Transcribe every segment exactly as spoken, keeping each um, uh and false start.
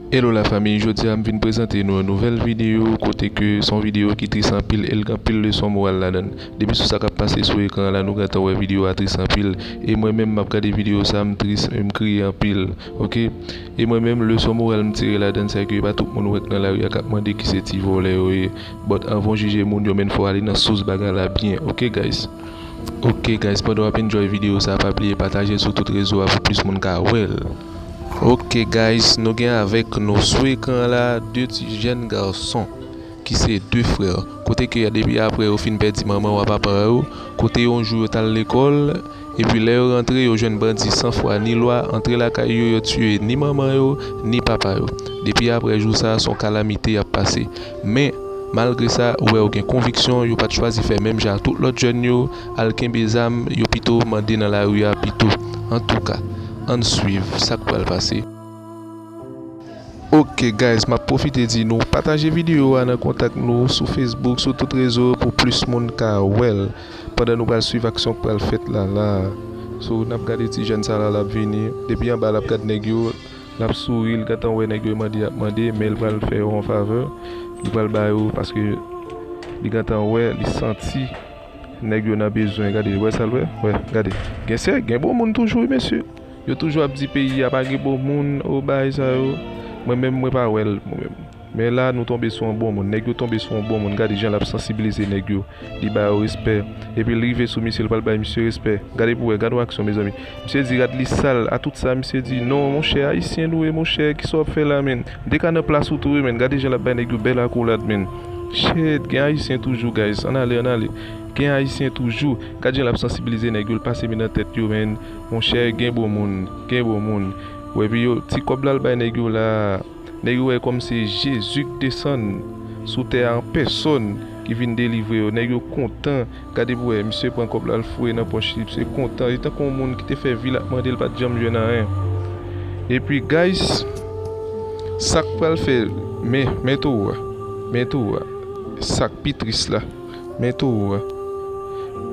Hello la fanmi, jodi a m vin prezante nou yon nouvèl videyo kote ke se yon videyo ki tris anpil e l gen anpil leson moral ladan l. Depi sou sa k ap pase sou ekran an la, nou gentan wè videyo a tris anpil. E mwen menm, m ap gade videyo sa, m tris e m kriye anpil. Oke? E mwen menm, leson moral m tire ladan l, se ke pa tout moun ou wè k nan lari a k ap mande ki se ti vòlè yo ye. But anvan w jije moun yo, men fò w ale nan sous bagay la byen. Oke, guys? Oke, guys, pandan w ap enjoy videyo sa, pa bliye pataje l sou tout rezo a pou plis moun ka wè l. Oke, guys, nou gen avèk nou sou ekran la de ti jèn gason ki se de frè. Kote ke depi apre yo fin pèdi manman yo a papa yo, kote yon jou yo t al lekòl, epi lè yo rantre, yo jwenn bandi san fwa ni lwa antre lakay yo, yo tiye ni manman yo, ni papa yo. Depi apre jou sa, se yon kalamite y ap pase. Men, malgre sa, ou wè yo gen konviksyon, yo pa t chwazi fè menm jan ak tout lòt jèn yo, al kenbe zam, yo pito mande nan lari a pito. Antouka, ann swiv sa k pral pase. Oke, guys, m ap pwofite di nou, pataje videyo a nan kontak nou sou Facebook, sou tout rezo, pou plis moun ka wè l, pandan nou pral swiv aksyon k pral fèt la, la. So, n ap gade ti jèn sa la, l ap vini. Depi anba, l ap gad nèg yo, l ap souri, l gentan wè nèg yo mande, y ap mande, men l pral fè yo yon favè. Li pral ba yo, paske li gentan wè, li santi nèg yo nan bezwen. Gade, wè sa l wè? Wè, gade. Gen sè, gen bon moun toujou, wi, mesye. Yo toujou ap di peyi a pa gen bon moun, o bagay sa yo. Mwen menm, mwen pa wè l, mwen menm. Men la, nou tonbe sou yon bon moun. Nèg yo tonbe sou yon bon moun. Gade jan l ap sansibilize nèg yo. Li ba yo respè. Epi l rive sou misye, l pral bay misye respè. Gade pou wè, gade yon aksyon, mezanmi. Misye di rad li sal. A tout sa, misye di, non, monchè, ayisyen nou ye, monchè, kisa w ap fè la, menn? M te ka nan plas ou tou, wi, menn. Gade jan l ap bay nèg yo bèl akolad, menn. Shit, gen ayisyen toujou, guys. Ann ale, ann ale. Gen ayisyen toujou. Gad jan l ap sansibilize nèg yo, l pase men nan tèt yo, menn. Monchè, gen bon moun, gen bon moun. Ou wè, epi yo, ti kòb la l bay nèg yo la, nèg yo wè kòm se Jezi k desann sou tè a an pèsòn ki vin delivre yo. Nèg yo kontan. Gade pou wè, misye pran kòb la, l foure nan pòch li, misye kontan. Li tankou yon moun ki te fè vi l ap mande, l pa t janm jwenn anyen. Epi, guys, sa k pral fè, men, men towo a, men towo a, sa k pi tris la, men towo a.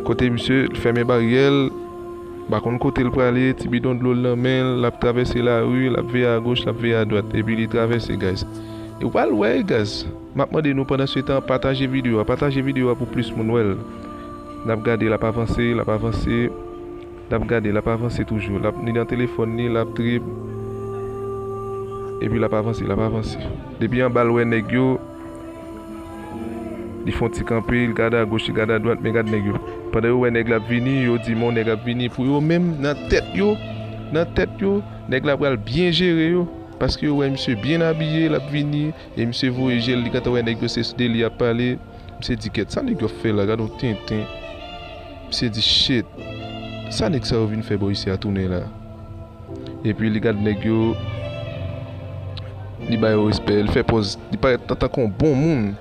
Kote misye, l fèmen baryè l, pa konn kote l prale, ti bidon dlo l nan men l, l ap travèse lari, l ap veye agoch, l ap veye adwat, epi li travèse, guys. E w pral wè, guys. M ap mande nou pandan se tan, pataje videyo a, pataje videyo a pou plis moun wè l. N ap gade, l ap avanse, l ap avanse, l ap gade, l ap avanse toujou. L ap, li nan telefòn li, l ap trip. Epi l ap avanse, l ap avanse. Depi anba l wè nèg yo, li fè yon ti kanpe, li gade agoch, li gade adwat, men gad nèg yo. Pandan yo wè nèg la ap vini, yo di, men yon nèg ap vini pou yo menm, nan tèt yo, nan tèt yo, nèg la pral byen jere yo, paske yo wè misye byen abiye, l ap vini, e misye voye je l, li gentan wè nèg yo se de li y ap pale. Misye di, kèt, sa nèg yo ap fè la, gad yon tenten. Misye di, shit, sa nèg sa yo vin fè bò isi a tounen la? Epi li gad nèg yo, li ba yo respè, li fè pòz, li parèt antanke yon bon moun.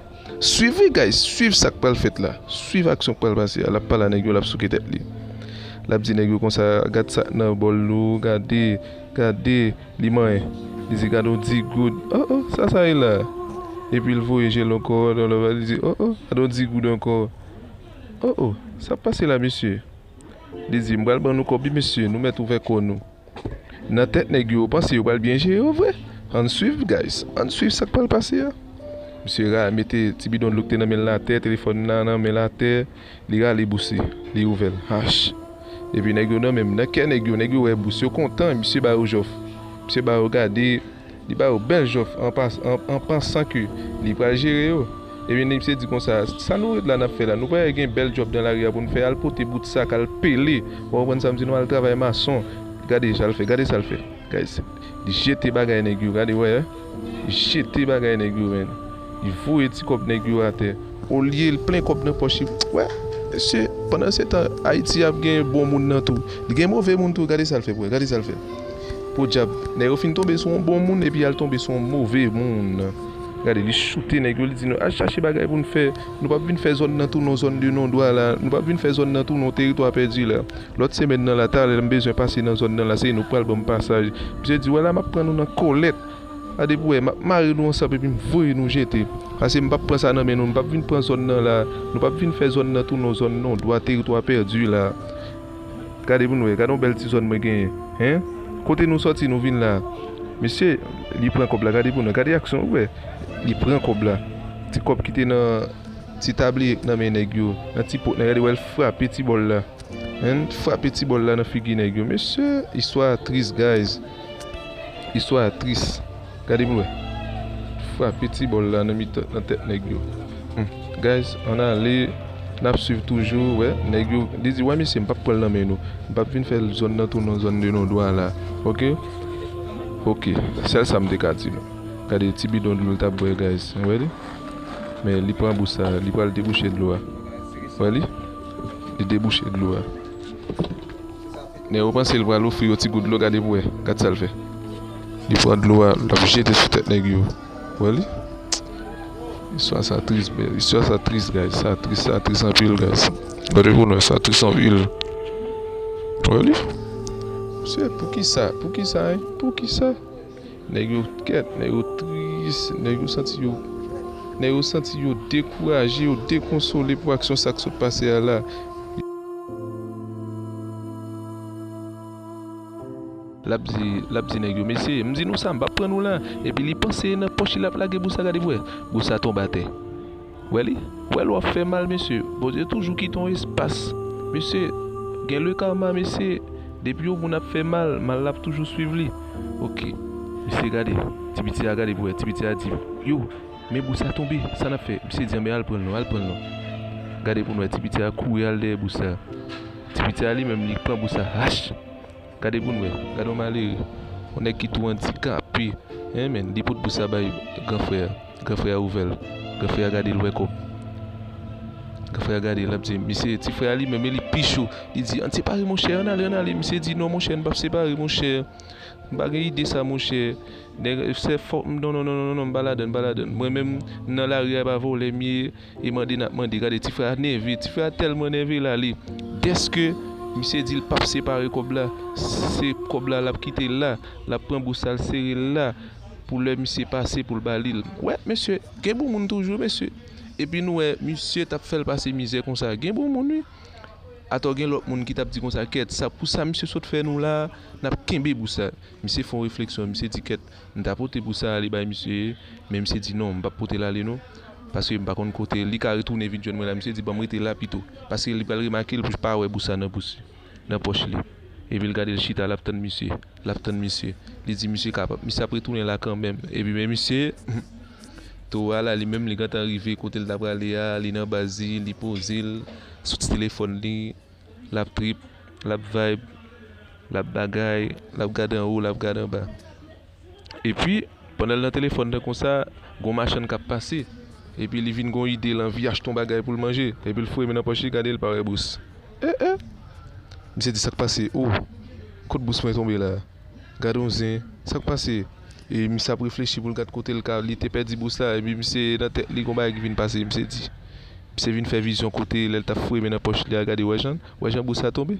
Swiv wi, guys, swiv sa k pral fèt la. Swiv aksyon k pral pase a. L ap pale a nèg yo, l ap souke tèt li. L ap di nèg yo konsa, gad sa k nan bòl nou, gade, gade, li manyen. Li di, gade yon dis goud. Oh, oh, sa sa ye la? Epi l voye je l ankò, nan lòt, li di, oh, oh, gade yon dis goud ankò. Oh, oh, sa k pase la, mesye? Li di, m pral ban nou kòb wi, mesye, nou mèt ouvè kò nou. Nan tèt nèg yo, yo panse yo pral byen jere yo vre. Ann swiv, guys. Ann swiv sa k pral pase a. Misye ra mete ti bidon dlo ki te nan men l atè, telefòn nan nan men l atè, li rale bous li, li ouvè l. Hach. Epi nèg yo nan menm, nan kè nèg yo, nèg yo wè bous, yo kontan, misye ba yo jòf. Misye ba yo gade, li ba yo bèl jòf an pas-, an, an pansan ke li pral jere yo. Ebyen, misye di konsa, sa nou ret la n ap fè la? Nou pa gen bèl djòb nan lari a pou n fè, al pote bout sak, al pele. Ou konprann sa m di nou, al travay mason. Gade sa l fè, gade sa l fè. Guys, li jete bagay nèg yo, gade, wè. Li jete bagay nèg yo, menn. Li voye ti kòb nèg yo atè. Olye l plen kòb nan pòch li, wè. Mesye, pandan se tan, Ayiti ap gen bon moun nan tou. Li gen move moun tou, gade sa l fè, wè, gade sa l fè. Podyab, nèg yo fin tonbe sou yon bon moun epi y al tonbe sou yon move moun. Gade, li choute nèg yo, li di nou, al chache bagay pou n fè. Nou p ap vin fè zòn nan tounen yon zòn de non dwa la. Nou p ap vin fè zòn nan tounen yon teritwa pèdi la. Lòt semèn nan la, talè, lè m bezwen pase nan zòn nan la, se nou k pral ban m pasaj. Misye di, wè la, m ap pran nou nan kòlèt. Gade pou wè, m ap mare nou ansanm epi m voye nou jete. Paske m p ap pran sa nan men nou, m p ap vin pran zòn nan la. Nou p ap vin fè zòn nan tounen yon zòn non dwa, teritwa pèdi la. Gade pou n wè, gade yon bèl ti zòn mwen genyen. Hen? Kote nou sòti, nou vin la? Mesye, Li pran kòb la, gade pou nou. Gade aksyon, ou wè. Li pran kòb la. Ti kòb ki te nan ti tabliye k nan men nèg yo. Nan ti pòt nèg, gade wè l frape ti bòl la. Hen, frape ti bòl la nan figi nèg yo. Mesye, istwa a tris, guys. Istwa a tris. Gade pou wè. Frape ti bòl la nan mitan, nan tèt nèg yo. Hmm. Guys, ann ale. N ap swiv toujou, wè. Nèg yo, li di, wè, mesye, m p ap pran l nan men nou. M p ap vin fè zòn nan tounen yon zòn de non dwa la. Oke? Oke. Sèl sa m te ka di nou. Gade ti bidon dlo l t ap bwè, guys. Ou wè li? Men li pran bous sa, li pral debouche dlo a. Wè li? Li debouche dlo a. Nèg yo panse l pral ofri yo ti gout dlo, gade pou wè. Gad sa l fè. Li pran dlo a, l ap jete sou tèt nèg yo. Wè li? Istwa sa tris, bè. Istwa sa tris, guys. Sa tris, sa tris anpil, guys. Gade pou nou, sa tris anpil. Wè li? Mesye, poukisa? Poukisa, hein? Poukisa? Nèg yo kèt, nèg yo tris, nèg yo santi yo, nèg yo santi yo dekouraje, yo dekonsole pou aksyon sa k sot pase a la. L ap di, l ap di nèg yo, mesye, m di nou sa, m p ap pran nou la. Epi li panse nan pòch li l ap lage bous sa, gade pou wè. Bous sa tonbe atè. Wè li? Wè lè w ap fè mal, mesye. Bondye toujou kite yon espas. Mesye, gen le karma, mesye. Depi yon moun ap fè mal, mal la ap toujou swiv li. Oke. Mesye, gade. Ti piti a gade pou wè. Ti piti a di, yo, men bous sa tonbe. Sa n ap fè? Mesye di, anben, al pran l non, al pran l non. Gade pou n wè. Ti piti a kouri al dèyè bous sa. Ti piti a li menm, li pran bous sa. Hach! Gade pou n wè. Gade yon malere. Yon nèg ki tou andikape. Hein, men, li pot bous sa bay gran frè a. Gran frè a ouvè l. Gran frè a gade l wè kòb. Gran frè a gade l ap di, misye, ti frè a li menm, men li pi cho. Li di, ann separe monchè, ann ale, ann ale. Misye di, non, monchè, n p ap separe, monchè. M pa gen ide sa, monchè. Nèg, se fòk, non, non, non, non, non, m pa ladann, m pa ladann. Mwen menm, nan lari a, e pa vòlè m ye. E mande n ap mande. Gade, ti frè a nève. Ti frè a tèlman nève la, li. Dèske misye di l p ap separe kòb la, se kòb la l ap kite la. L ap pran bous sa, l sere l la. Pou lè misye pase, pou l ba li l. Wè, mesye, gen bon moun toujou, mesye. Epi nou wè, misye t ap fè l pase mizè konsa. Gen bon moun, wi. Atò gen lòt moun ki t ap di konsa, kèt, sa pou sa misye sot fè nou la, n ap kenbe bous sa. Misye fè yon refleksyon, misye di, kèt, m ta pote bous sa ale bay misye, men misye di, non, m p ap pote l ale non. Paske m pa konn kote, li ka retounen vin jwenn mwen la. Misye di, ban m rete la pito. Paske li pral remake l pou pa wè bous sa nan bous, nan pòch li. Epi l gade l chita, l ap tann misye. L ap tann misye. Li di misye kapab, misye ap retounen la kanmenm. Epi men misye, towo a la, li menm, li gentan rive kote l ta prale a, li nan baz li, li poze l sou ti telefòn li, l ap trip, l ap vibe, l ap bagay, l ap gade anwo, l ap gade anba. Epi, pandan l nan telefòn nan konsa, gon machann k ap pase. Epi li vin gon ide, l anvi achte yon bagay pou l manje. Epi l foure men nan pòch li, gade l pa wè bous. E, e! Misye di, sa k pase? O! Kot bous mwen tonbe la? Gade yon zen. Sa k pase? E misye ap reflechi pou l gad kote l ka, li te pèdi bous la. Epi misye nan tèt li, gon bagay ki vin pase, misye di. Misye vin fè vizyon kote lè l t ap foure men nan pòch li a, gade, wè jan, wè jan bous la tonbe.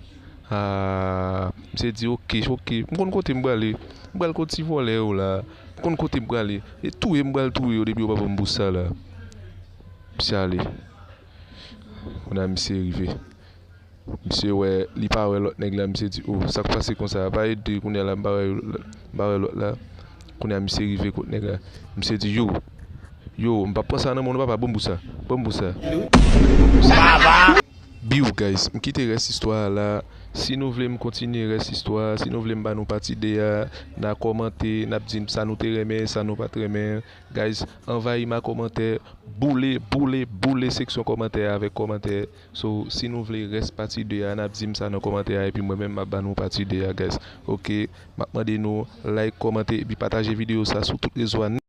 A, misye di, oke, oke, m konn kote m prale. M pral kot ti vòlè yo la. M konn kote m prale. E touye m pral touye yo depi yo pa ban m bous sa la. Misye ale. Kounye a misye rive. Misye wè, li pa wè lòt nèg la, misye di, o, sa k pase konsa? Pa ede, kounye a la, m pa wè, m pa wè lòt la. Kounye a misye rive kot nèg la. Misye di, yo, yo, m p ap pran sa nan men w non papa, ban m bous sa. Ban m bous sa. Biw, guys, m kite rès istwa a la. Si nou vle m kontinye rès istwa a, si nou vle m ba nou pati de a, n a kòmante, n ap di m sa nou te renmen, sa nou pa t renmen. Guys, anvayi ma kòmantè, boule, boule, boule seksyon kòmantè a avèk kòmantè. So, si nou vle rès pati de a, n ap di m sa nan kòmantè a, epi mwen menm m ap ba nou pati de a, guys. Oke, m ap mande nou like, kòmante, epi pataje videyo sa sou tout rezo a.